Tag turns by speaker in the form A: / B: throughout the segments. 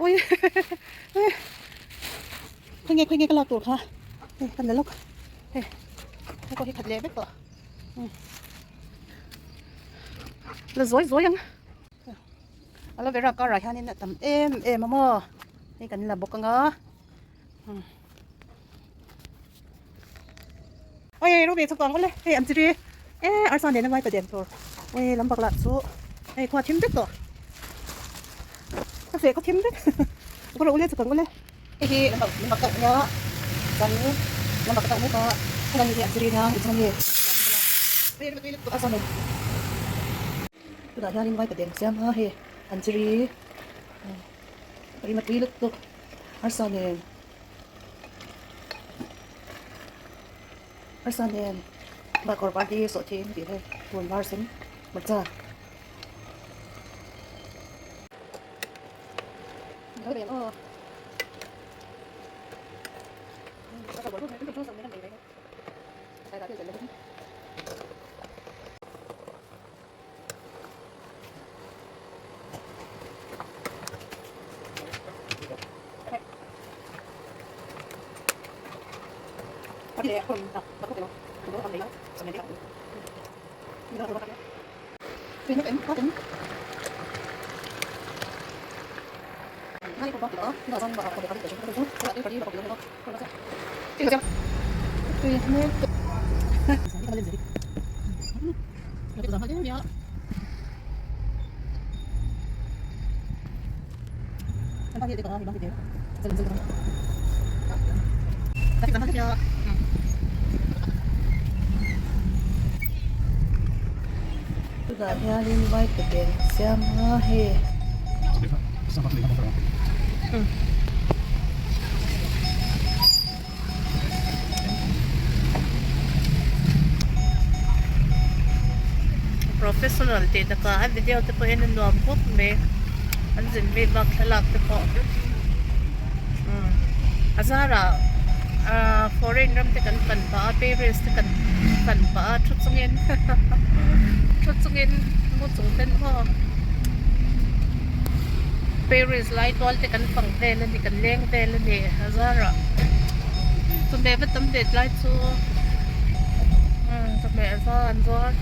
A: Ui ui khawnge khawnge ka lak tur kha hei kan la lawk hei hei pawh hi khat leh vek tawh la zawi zawi ang aloe vera karah hianin a tam em em a maw hei kan la bawk anga oi ro ve chhuk ang awle hei an chiri e arsa nena vai paden tur oi lam baklah chu hei khua thim vek tawh ka feh khaw thim vek ka ro ule chhuk ang awle hei hi lam bak lam bak nia chuan lam bak mek a helai hi an chiri nia inchhung ami arsa nen tunah hianin vai paden siam a hei an chiri rim a tui lutuk arsa nen. Arsa nen bakawr var hi sawh thing tih hi tun var sen hmarcha Tunah hianin vai paten siam a hei. Professional tih takah a video te pawh en a nuam khawp mai an zin mi bak thlalak te pawh a zarah ahh foreign ram te kan pan pah a Paris te kan pan pah a thu chungin thu chungin mu chung ten maw Paris lai tual te kan fang vel a ni kan leng vel a ni a zarah chawhmeh va tam ve tlai chu umm chawhmeh a za an zuar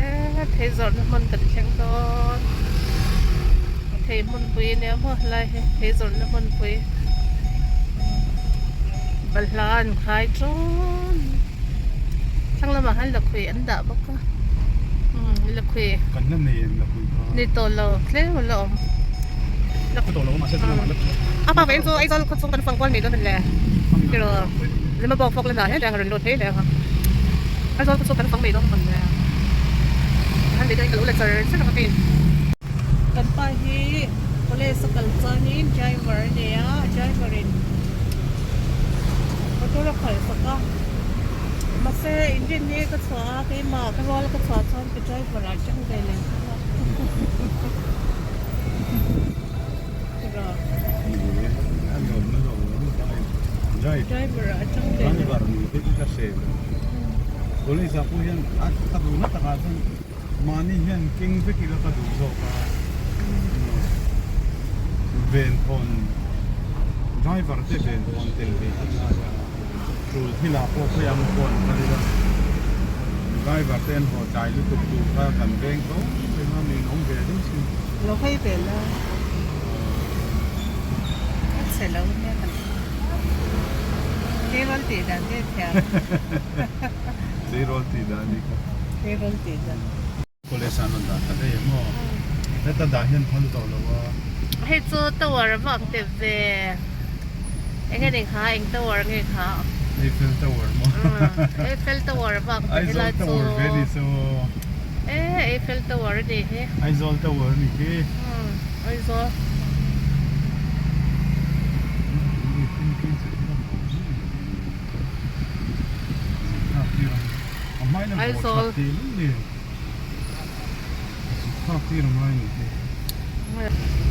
A: eee thei zawrhna hmun kan thleng dawn thei hmunpui a nia maw helai hi thei zawrhna hmunpui balhla an khai ṭawn thlang lamah hian lakhuih an dah bawk a umm lakhuih
B: Kan la nei em lakhuih kha?
A: Ni tawh lo tlem a la awm. A pa veng chu Aizawl khaw chung kan fang kual mai dawn a le tiraw Zemabawk fawk la dah hian reng a rawn lut phei leh ang a Aizawl khaw chung kan fang mai dawn a le han leh dawn ka lo la char char ang a pin. Kan pa hi college a kal chuanin driver a nei a driver in motor a khalh sak a mahse inrinni ka chhuah a keimah ka rual ka chhuah chuan ka driver ah tang ve leh thung a. Driver ah tang ve leh.
B: Driver ni te chu ka hre lo. College ah pawh hian a ka duh na takah chuan mahni hian keng vek ila ka duh zawk a. Venthawn driver te venthawn tel ve hi ngai a. Tul thil ah pawh khawi ang pawh an kal ila driver te an haw tlai lutuk tur kha kan veng tho reng a min awm ve deuh sin.
A: Lo phei ve la a chhe lo nia kan tleirawl tih dan te thiam
B: tleirawl tih dan ni kha
A: tleirawl tih dan.
B: College ah an rawn dah ta daih em aw? Heta dah hian phal tawh lo a.
A: Hei chu tower a vak deuh ve. Eng nge ni kha? Eng tower nge kha?
B: Eiffel Tower maw?
A: Eiffel Tower a vak deuh helai chu.
B: Aizawl Tower ve ni chu.
A: E Eiffel Tower a nih hi.
B: Aizawl Tower a nih hi.
A: Aizawl. Aizawl.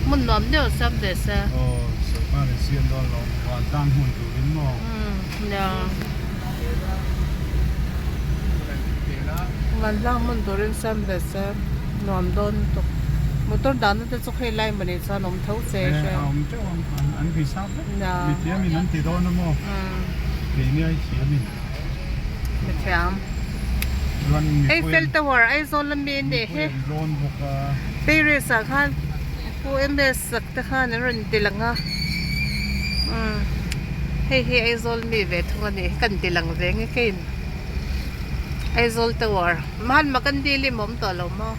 A: Hmun nuam deuh siam ve se. Vantlang hmun turin siam ve se nuam dawn lutuk. Motor dahna te chu hei lai mawni chuan awm tho che
B: hria. A awm teuh ang, an reserve vek. Mithiamin an ti dawn a maw? Keini ai thiamin.
A: Mithiam. Eiffel Tower Aizawl ami a nih hi.
B: Mipui an rawn bawk a.
A: Paris ah khan Pu MS sak te khan an rawn ti lang a. Hei hi Aizawl mi ve thung a nih hi kan ti lang ve nge kein. Aizawl Tower. Mahatma Gandhi lim awm tawh lo maw?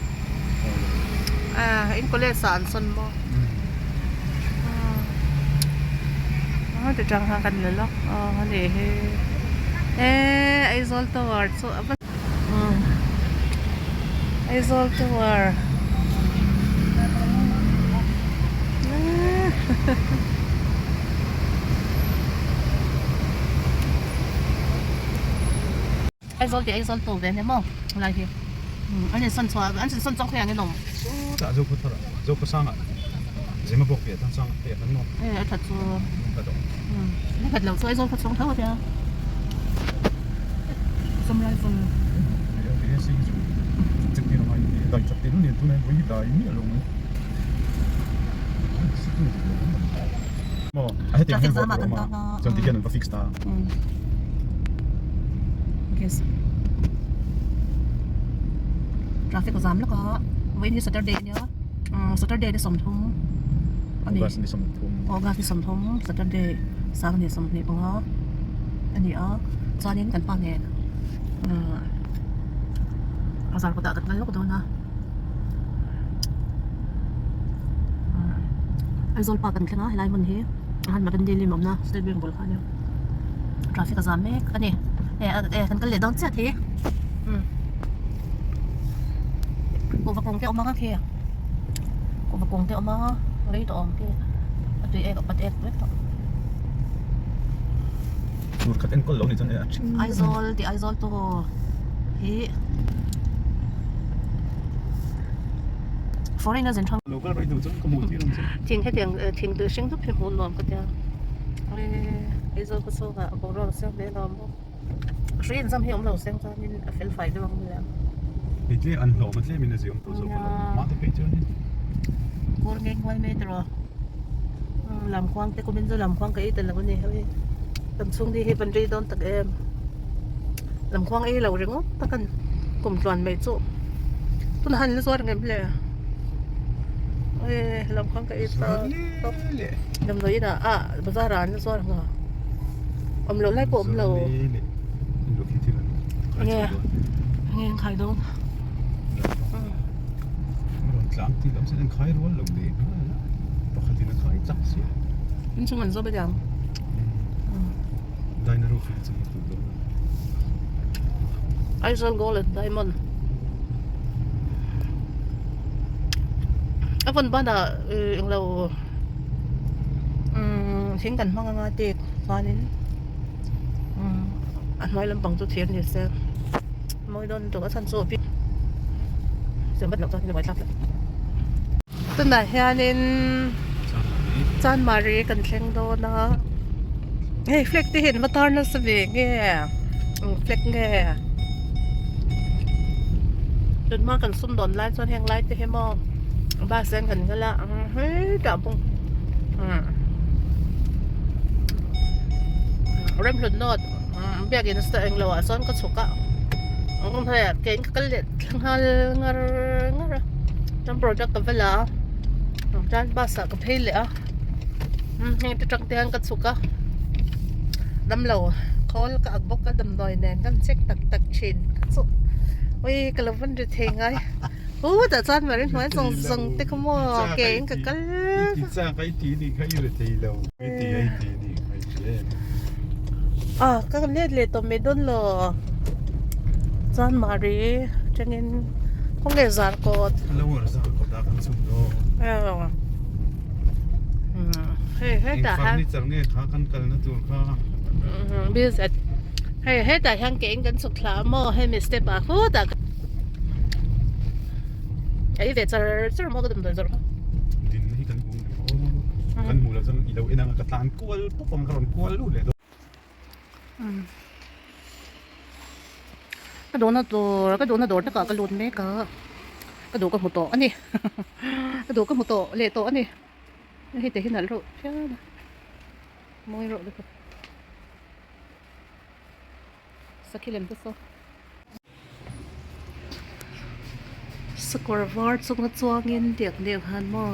A: In college ah an sawn maw? Ti tang khan kan la lawk a ni hi e Aizawl Tower chu a va Aizawl Tower Aizawl tih Aizawl to ve ania maw helai hi an in sawn chhuah an in sawn chawk hi an inawm.
B: Chutah Zokhaw thar ah Zokhaw sang ah Zema bawk piah tan sang ah piah kan awm.
A: E a that chu a that loh chu Aizawl khaw chhung tho a tia Assam Rifle. Traffic jam ah kan tang a.
B: Chuan tihian an va fix ta.
A: Yes. Traffic a zam lawk a vawiin hi Saturday ania Saturday ni sawmthum a ni
B: August ni sawmthum
A: August ni sawmthum Saturday sang ni sawmhnih panga a ni a chuanin kan pa nen bazar kawtah kan kal lawk dawn a Aizawl park kan thleng a helai hmun hi Mahatma Gandhi lim awmna State Bank bul kha a nia traffic a zam mek a ni e kan kal leh dawn chiah thei kuhva kung te a awm ang a khi kuhva kung te a awm a rei tawh awm khi a tui ek a pat ek vek tawh.
B: Tur khat enkawl lo ni chuan a thing.
A: Aizawl tih Aizawl tu hi foreigner zin thang.
B: Local rei duh chuan ka hmuh tir ang che.
A: Thing hetiang thing tui hring dup hi hmuh nuam ka tia. Aizawl khaw chhungah boruak a siam hle lo maw. Hrui inzam hi awm lo seng chuanin a fel fai deuh ang mawle.
B: Hei tlem an hlawm a tlemin a ziawm tawh zawk alawm. Mahte phei chuan in.
A: Kawr ngei nguai mai tiraw. Lamkhuang te kumin chu lamkhuang ka ei tel lo a ni hei. Kan chhung ni hi van rei dawn tak em. Lamkhuang ei lo ringawt tak a ni. Kum tluan mai chu. Tunah han la zuar ngem le. Lamkhuang ka ei ta tawp. Damdawi inah ah bazar ah an la zuar ang a. Awm loh lai pawh awm lo. Enge enge an khai dawn. Inchung an zawm aniang. Aizawl Gold and Diamond a vawn banah englo umm thing kan hmang anga tek chuanin umm a hnuai lampang chu thir ni se mawi dawn lutuk a chhan chu siam vat loh chuan a buaithlak hle. Tunah hianin Chanmari kan thleng dawn a hei flag te hi an va tar nasa ve nge eng flag nge tunhma kan sum dawn lai chuan heng lai te hi maw bus hian kan kal a hetah pawh Remhlut note biakin englo ah chuan ka chhuk a keiin ka kal leh thla nghal ngar ngar a chuan product ka va la a chuan bus ah ka phei leh a heng te tang te hian ka chhuk a damlo khawl ka ak bawk a damdawi nen kan check tak tak thin ka chu ui ka lo van ri thei ngai u tah chuan mari hnuai zawng zawng te kha maw ke in ka kal a ka let leh tawh mai dawn lo chuan mari tangin khawnge zar kawt hei hetah hian hei hetah hian ke in kan chhuk thla a maw hemi step ah khutah ei ve char char maw ka damdawi zawrh kha Ka duhna tur ka duhna dawr takah ka lut mek a. Ka duh ka hmu tawh a ni ka duh ka hmu tawh leh tawh a ni hei te hi nalh reuh phian a mawi reuh lutuk sakhi lem te saw sakawr var chunga chuangin tiang deuh khan maw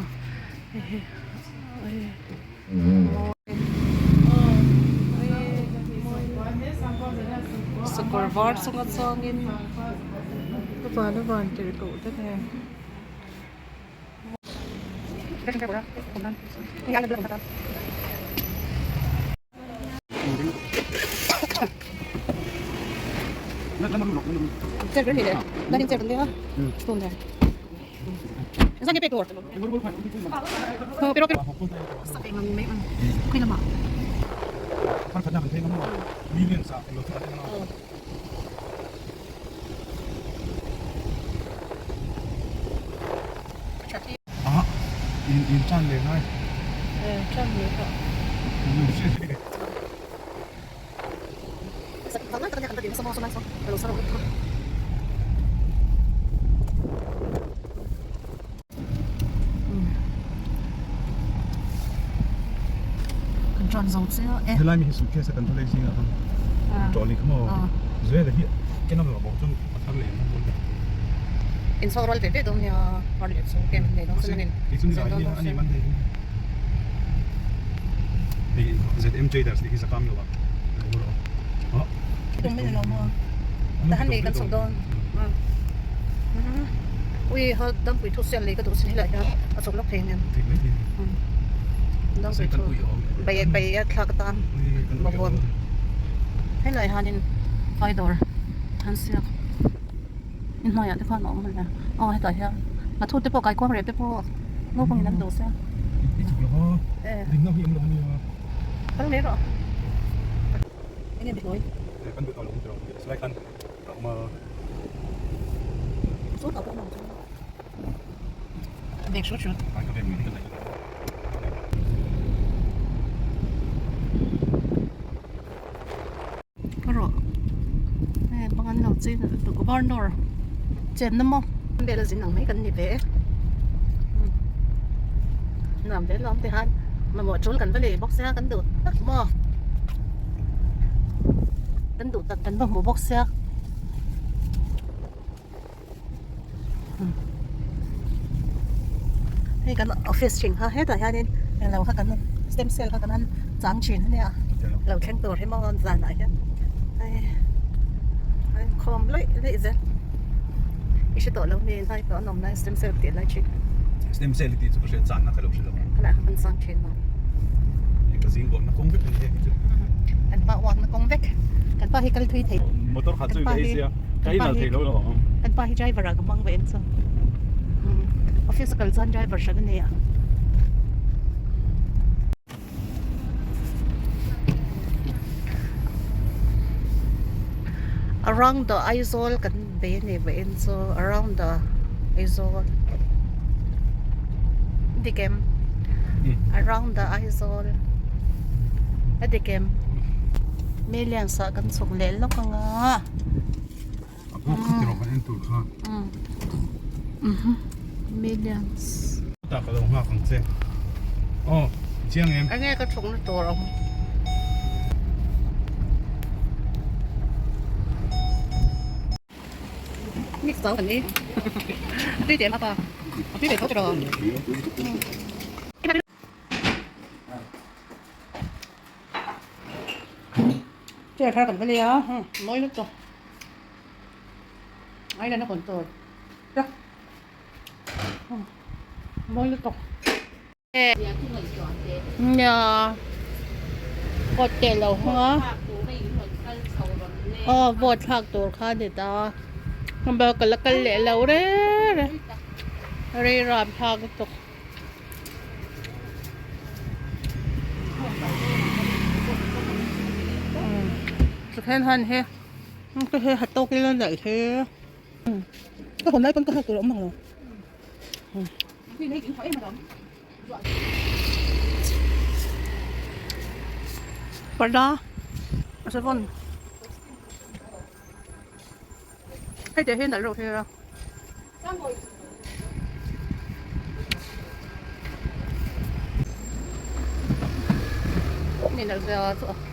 A: hei hi sakawr var chunga chuangin. Ka van a van tirh koh te nen.
B: Ah, in in chan leh ngai.
A: Eh, chan leh ka. Kan tran zo chiah e.
B: Helai mi hi suitcase a kan thawlei zingah khan trolley kha maw zel hi kenam lo bawk chuan a thar leh ang dawn.
A: In chhawk rual ve ve dawn nia har leh chu kem nei dawn chuan in
B: Kei chu ni lai hi a ni man thei hei ZM Traders tih hi zakam lo a lo
A: Tum in lo maw tahan nei kan chhuk dawn ui ha dampui thu siam lei ka duh sin helai hian a chhuk lawk thei nen dampui thu bai bai a thlak atan bawkbawn helai hianin phai dawr an siak inhnuaiah te khan a awm a aw hetah hian nghathu te pawh kaikuang reh te pawh naupangin an duh sia kal mai rawh. Enge bi hlawi?
B: Kan duh tawh lo tawh silai khan a awm a.
A: Saw tah pawh a awm ang chu. Bag hrut hrut.
B: Ai ka bag mai hi ka daih.
A: Ka rawh. Hei bang an lo chei nalh lutuk barn door chenna maw. Vel a zin ang mai kan ni ve e. Nuam ve lawm te khan mamawh tul kan va lei bawk sia kan duh tak maw kan duh tak kan va hmu bawk sia hei kan office thin kha hetah hianin englo kha kan stem cell kha kan han chang thin ania lo thleng tur hi maw zanah hian hei a inkhawm laih laih zel i hre tawh lo mi lai tawh an awm lai stem cell tih lai thin
B: stem cell tih chu ka hria channa ka lo hre lo
A: khalai kha kan chang thin maw
B: ka zing bawm na kawng vek ani heng chu
A: kan pa uak na kawng vek kan pa hi kal thui thei
B: motor kha chu ka ei sia ka inal thei lo lo
A: kan pa hi driver ah ka hmang ve em chu office a kal chuan driver hran a nei a. Around the Aizawl kan bei a ni vawiin chu around the Aizawl a dik em around the Aizawl a dik em millions ah kan chhuk leh lawk ang a.
B: A buk kha tiraw kan en tur kha.
A: Millions.
B: Ta ka lo nghak ang che. Aw, chiang em?
A: Enge ka thukna tur awm. Mix zo kan ni. A tui te apa. A tui ve tho tiraw. Chair thar kan va lei a mawi lutuk island a hawn tur ta mawi lutuk nia kawt teh lo hawng a aw vote thlak tur kha a ni ta ka la kal leh lo reng reng rei ram thlak lutuk. Tikhian han he ka he ha tawk ila daih he ka hawn lai pawn ka hak tur a awm ang lo. Parda a sawn hei te hi nalh reuh hi a. Ni nalh zia chu a.